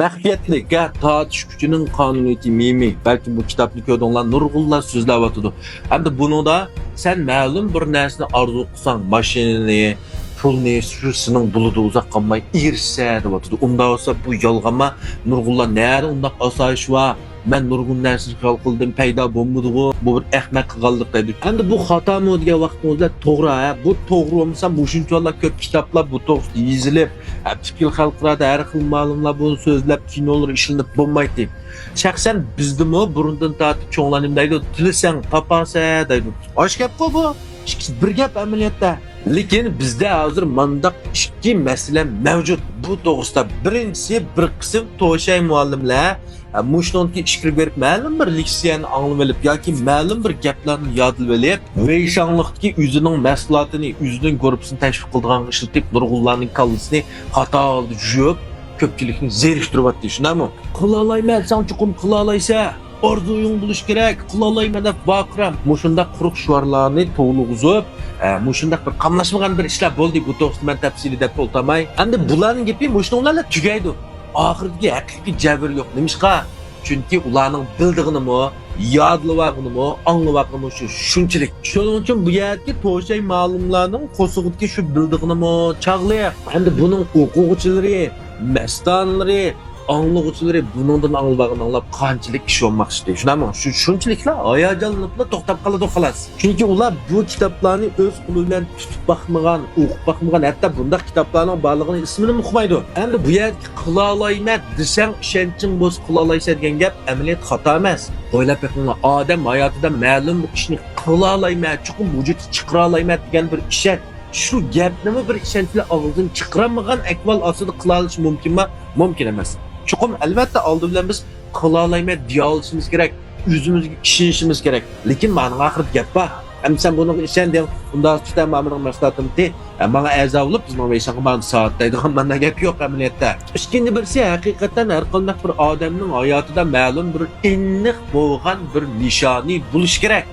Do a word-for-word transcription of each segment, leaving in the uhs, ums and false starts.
مەخپىيەتلىك، ھە، تارتىش كۈچىنىڭ قانۇنىيىتى مىمى. بەلكىم بۇ كىتابنى كۆردۈڭلار، نۇرغۇنلار سۆزلەۋاتىدۇ. ھەمدە بۇنىڭدا سەن مەلۇم بىر نەرسىنى ئارزۇ قىلساڭ، ماشىنىنى، پۇلنى، شۇ سېنىڭ بولىدۇ، ئۇزاق قالماي ئېرىشىسەن دەۋاتىدۇ. ئۇنداق بولسا بۇ يالغانما؟ نۇرغۇنلار نەدە ئۇنداق ئاسايىش بار؟ مەن نۇرغۇن نەرسىنى خىيال قىلدىم، پەيدا بولمىدىغۇ، بۇ بىر ئەخمەق قىلغانلىق دەيدۇ. ئەمدى بۇ خاتامۇ دېگەن ۋاقتىڭىزدا توغرا، ھە، بۇ توغرا بولمىسا مۇشۇنچىۋالا كۆپ كىتابلار بۇ توغرىسىدا يېزىلىپ، ھە، پۈتكۈل خەلقئارادا ھەر خىل مالىملار بۇنى سۆزلەپ، كىنولىرى ئىشلىنىپ بولمايتتى. شەخسەن بىزدىمۇ بۇرۇندىن تارتىپ چوڭلار نېمە دەيدۇ؟ تىلىسەڭ تاپارسەن دەيدۇ. ئاشۇ گەپقۇ بۇ. ئىككىسى بىر گەپ ئەمەلىيەتتە. لېكىن بىزدە ھازىر مانداق ئىككى مەسىلە مەۋجۇت. بۇ توغرىسىدا بىرىنچىسى، بىر قىسىم توشاي مۇئەللىملەر، ئە، مۇشۇنىڭدىكى ئىچكىرىگە بېرىپ مەلۇم بىر لېكسىيەنى ئاڭلىۋېلىپ ياكى مەلۇم بىر گەپلەرنى يادلىۋېلىپ، ۋېيشاڭلىقتىكى ئۆزىنىڭ مەھسۇلاتىنى، ئۆزىنىڭ گۇرۇپپىسىنى تەشۋىق قىلىدىغانغا ئىشلىتىپ، نۇرغۇنلارنىڭ كاللىسىنى خاتا ھالدا جۇيۇپ، كۆپچىلىكنى زېرىكتۈرۈۋەتتى، شۇنداقمۇ؟ قىلالايمەن دېسەڭ چوقۇم قىلالايسەن، ئارزۇيۇڭ بولۇشى كېرەك، قىلالايمەن دەپ ۋارقىرا. مۇشۇنداق قۇرۇق شوئارلارنى توۋلىغۇزۇپ، ئە، مۇشۇنداق بىر قاملاشمىغان بىر ئىشلار بولدى، بۇ توغرىسىدا مەن تەپسىلىي دەپ ئولتۇرماي. ئەمدى بۇلارنىڭ گېپى مۇشۇنىڭ بىلەن تۈگەيدۇ. ئاخىرىدىكى ھەقىقىي جەۋھىرى يوق. نېمىشقا؟ چۈنكى ئۇلارنىڭ بىلىدىغىنىمۇ، يادلىۋالغىنىمۇ، ئاڭلىۋالغىنىمۇ شۇ، شۇنچىلىك. شۇنىڭ ئۈچۈن بۇ يەردىكى توشاي مالىملارنىڭ قورسىقىدىكى شۇ بىلىدىغىنىمۇ چاغلىق. ئەمدى بۇنىڭ ئوقۇغۇچىلىرى، مەستانىلىرى، ئاڭلىغۇچىلىرى بۇنىڭدىن ئاڭلىۋالغىنى ئاڭلاپ قانچىلىك ئىش بولماقچىدى، شۇنداقمۇ؟ شۇ، شۇنچىلىكلا ھاياجانلىنىپلا توختاپ قالىدۇ، خالاس. چۈنكى ئۇلار بۇ كىتابلارنى ئۆز قولى بىلەن تۇتۇپ باقمىغان، ئوقۇپ باقمىغان، ھەتتا بۇنداق كىتابلارنىڭ بارلىقىنى ئىسمىنىمۇ ئۇقمايدۇ. ئەمدى بۇ يەردىكى «قىلالايمەن دېسەڭ، ئىشەنچىڭ بولسا قىلالايسەن» دېگەن گەپ ئەمەلىيەتتە خاتا ئەمەس. ئويلاپ بېقىڭلار، ئادەم ھاياتىدا مەلۇم بىر ئىشنى «قىلالايمەن، چوقۇم ۋۇجۇدقا چىقىرالايمەن» دېگەن بىر ئىشەنچ، شۇ گەپنىمۇ بىر ئىشەنچ بىلەن ئاغزىدىن چىقىرالمىغان ئەھۋال ئاستىدا قىلالىشى مۇمكىنما؟ مۇمكىن ئەمەس. چوقۇم، ئەلۋەتتە، ئالدى بىلەن بىز «قىلالايمەن» دېيەلىشىمىز كېرەك، ئۆزىمىزگە ئىشىنىشىمىز كېرەك. لېكىن مانىڭ ئاخىرىدا گەپ بار. ئەمدى سەن بۇنىڭغا ئىشەن دېڭ، ئۇنداق تۇتە مامىنىڭ مەھسۇلاتىمىتى، ئە، ماڭا ئەزا بولۇپ، بىزنىڭ ۋەيشانغا مانا سائەت دەيدىغان مانا گەپ يوق ئەمەلىيەتتە. ئىككىنچى بىرسى، ھەقىقەتەن ھەر قانداق بىر ئادەمنىڭ ھاياتىدا مەلۇم بىر ئېنىق بولغان بىر نىشانى بولۇشى كېرەك.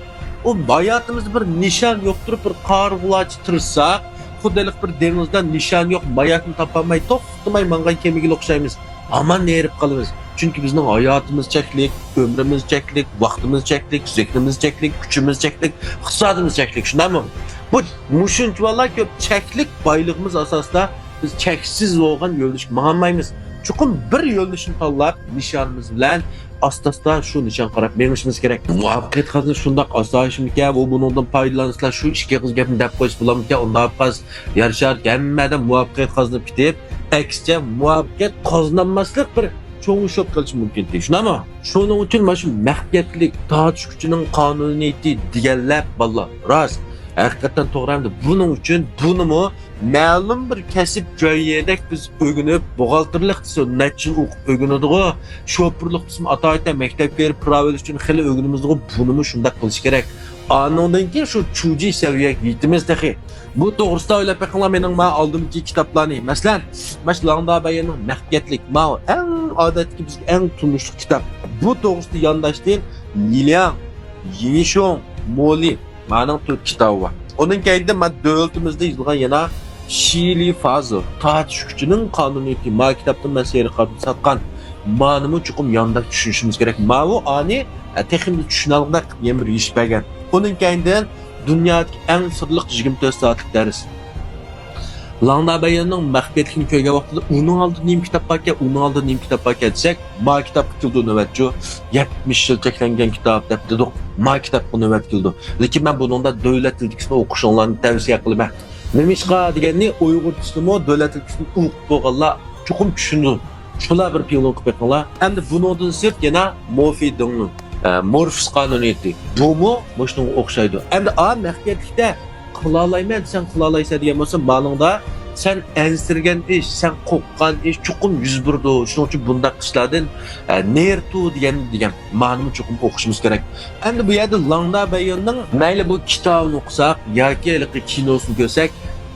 ئۇ ھاياتىمىزدا بىر نىشان يوق تۇرۇپ، بىر قارىغۇلارچە تىرىشساق، خۇددى ھېلىقى بىر دېڭىزدا نىشان يوق، ماياكنى تاپالماي، توختىماي ماڭغان كېمىگىلا ئوخشايمىز. ھامان ھېرىپ قالىمىز. چۈنكى بىزنىڭ ھاياتىمىز چەكلىك، ئۆمرىمىز چەكلىك، ۋاقتىمىز چەكلىك، زېھنىمىز چەكلىك، كۈچىمىز چەكلىك، ئىقتىسادىمىز چەكلىك، شۇنداقمۇ؟ بۇ مۇشۇنچىۋالا كۆپ چەكلىك بايلىقىمىز ئاساسىدا بىز چەكسىز بولغان يۆنىلىشكە ماڭالمايمىز. چوقۇم بىر يۆنىلىشنى تاللاپ، نىشانىمىز بىلەن ئاستا-ئاستا شۇ نىشانغا قاراپ مېڭىشىمىز كېرەك. مۇۋەپپەقىيەت قازىنىش شۇنداق ئاسانمىكەن، ئۇ بۇنىڭدىن پايدىلانسىلا شۇ ئىككى ئېغىز گەپنى دەپ قويسا بولامدىكەن، ئۇنداق ئەمەس. يارىشار ھەممە ئادەم مۇۋەپپەقىيەت قازىنىپ كېتىپ، ئەكسىچە مۇۋەپپەقىيەت قازىنالماسلىق بىر چوڭ ئىش بولۇپ قېلىشى مۇمكىن، شۇنداقمۇ؟ شۇنىڭ ئۈچۈن مانا شۇ مەخپىيەتلىك تارتىش كۈچىنىڭ قانۇنىيىتى دېگەنلەر بالىلار راست. ھەقىقەتەن توغرا. ئەمدى بۇنىڭ ئۈچۈن بۇنىمۇ مەلۇم بىر كەسىپ جايىدەك بىز ئۆگىنىپ، بوغالتىرلىق دېسە نەچچە يىل ئوقۇپ ئۆگىنىدىغۇ، شوپۇرلۇق دېسىمۇ ئاتايىتە مەكتەپكە بېرىپ پىراۋا ئېلىش ئۈچۈن خېلى ئۆگىنىمىزدىغۇ، بۇنىمۇ شۇنداق قىلىش كېرەك. ئانىڭدىن كېيىن شۇ چۇجى سەۋىيەگە يېتىمىز تېخى. بۇ توغرىسىدا ئويلاپ بېقىڭلار، مېنىڭ مانا ئالدىمدىكى كىتابلارنى. مەسىلەن، مانا شۇ لاڭدا بەييەننىڭ مەخپىيەتلىك، ماۋۇ ئەڭ ئادەتتىكى بىزگە ئەڭ تونۇشلۇق كىتاب. بۇ توغرىسىدا يانداشتىن نىلياڭ، يىڭشۇڭ، مولى، مانىڭ تۆت كىتابى بار. ئۇنىڭ كەينىدىن مانا دۆلىتىمىزدە يېزىلغان يەنە شىلى فازو، تارتىش كۈچىنىڭ قانۇنىيىتى، ما كىتابتىن مەن سېرىقاردىن ساتقان. مانىمۇ چوقۇم يانداش چۈشىنىشىمىز كېرەك. ماۋۇ ئانى، ئە، تېخىمۇ چۈشىنەلىگۈدەك قىلىپ يەنە بىر يېشىپ بەرگەن. ئۇنىڭ كەينىدىن دۇنيادىكى ئەڭ سىرلىق يىگىرمە تۆت سائەتلىك دەرس. لاڭدا بەييەننىڭ مەخپىيەتلىكىنى كۆرگەن ۋاقتىدا ئۇنىڭ ئالدىدا نېمە كىتاب باركەن، ئۇنىڭ ئالدىدا نېمە كىتاب باركەن دېسەك، ما كىتابقا كېلىدۇ نۆۋەت شۇ. يەتمىش يىل چەكلەنگەن كىتاب دەپ دېدۇق، ما كىتابقا نۆۋەت كېلىدۇ. لېكىن مەن بۇنىڭدا دۆلەت تىلىدىكىسىنى ئوقۇشۇڭلارنى تەۋسىيە قىلىمەن. نېمىشقا دېگەننى ئۇيغۇرچىسىنىمۇ دۆلەت تىلىدىكىسىنى ئوقۇپ بولغانلار چوقۇم چۈشىنىدۇ. شۇلار بىر پىڭلۇڭ قىلىپ بېقىڭلار. ئەمدى بۇنىڭدىن سىرت يەنە مورفېي دېڭلۇن، ئە، مورفېس قانۇنىيىتى. بۇمۇ مۇشۇنىڭغا ئوخشايدۇ. ئەمدى ئا مەخپىيەتلىكتە قىلالايمەن دېسەڭ قىلالايسەن دېگەن بولسا، مانىڭدا سەن ئەنسىرىگەن ئىش، سەن قورققان ئىش چوقۇم يۈز بېرىدۇ، شۇنىڭ ئۈچۈن بۇنداق ئىشلاردىن، ئە، نېرى تۇر دېگەن، دېگەن مانىمۇ چوقۇم ئوقۇشىمىز كېرەك. ئەمدى بۇ يەردە لاڭدا بەييەننىڭ مەيلى بۇ كىتابىنى ئوقۇساق ياكى ھېلىقى كىنوسىنى كۆرسەك،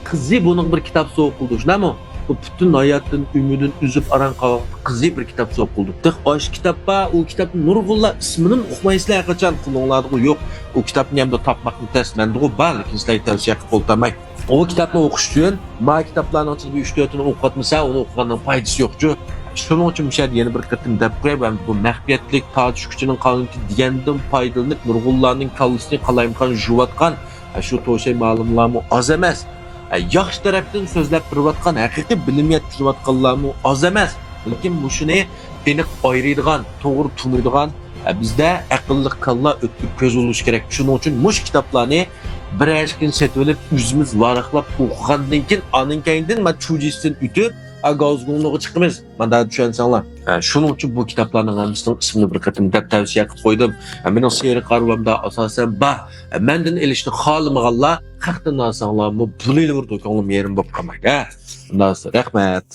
قىزى بۇنىڭغا بىر كىتاب سوۋغا قىلىدۇ، شۇنداقمۇ؟ بۇ پۈتۈن ھاياتىدىن، ئۈمىدىن ئۈزۈپ ئاران قالغان قىزى بىر كىتاب سوۋغا قىلىدۇ. تېخى ئاشۇ كىتاب بار، ئۇ كىتابنى نۇرغۇنلار ئىسمىنىمۇ ئۇقمايسىلەر ھەرقاچان، قولۇڭلاردىغۇ يوق. ئۇ كىتابنى ئەمدى تاپماقمۇ تەس، مەندىغۇ بار، لېكىن سىلەرگە تەۋسىيە قىلىپ ئولتۇرماي. ئۇ كىتابنى ئوقۇش ئۈچۈن ما كىتابلارنىڭ ئىچىدە بىر ئۈچ تۆتىنى ئوقۇۋاتمىسا، ئۇنى ئوقۇغاننىڭ پايدىسى يوقچۇ. شۇنىڭ ئۈچۈن مۇشۇ يەردە يەنە بىر قېتىم دەپ قوياي، بۇ مەخپىيەتلىك تارتىش كۈچىنىڭ قانۇنىيىتى دېگەندىن پايدىلىنىپ، نۇرغۇنلارنىڭ كاللىسىنى قالايمىقان يۇيۇۋاتقان، ھە، شۇ توشاي مالىملارمۇ ئاز ئەمەس. ھە، ياخشى تەرەپتىن سۆزلەپ بېرىۋاتقان، ھەقىقىي بىلىم يەتكۈزۈۋاتقانلارمۇ ئاز ئەمەس. لېكىن مۇشۇنى ئېنىق ئايرىيدىغان، توغرا تونۇيدىغان، ھە، بىزدە ئەقىللىق كاللا، ئۆتكۈر كۆز بولۇشى كېرەك. شۇنىڭ ئۈچۈن مۇشۇ كىتابلارنى بىرەر ئىككىنى سېتىۋېلىپ، ئۆزىمىز ۋاراقلاپ ئوقۇغاندىن كېيىن، ئاندىن كېيىندىن مانا چۇجىستىن ئۆتۈپ، ھە، گاۋزگۇڭلۇغا چىقىمىز. مانا چۈشەنسەڭلار. ھە، شۇنىڭ ئۈچۈن بۇ كىتابلارنىڭ ھەممىسىنىڭ ئىسمىنى بىر قېتىم دەپ تەۋسىيە قىلىپ قويدۇم. ھە، مېنىڭ سېرىق ئاربامدا ئاساسەن بار. ھە، مەندىن ئېلىشنى خالىمىغانلار خەقتىن ئالساڭلارمۇ بولۇۋېرىدۇ، كۆڭلۈم يېرىم بولۇپ قالماي. ھە، ئۇنداق رەھمەت.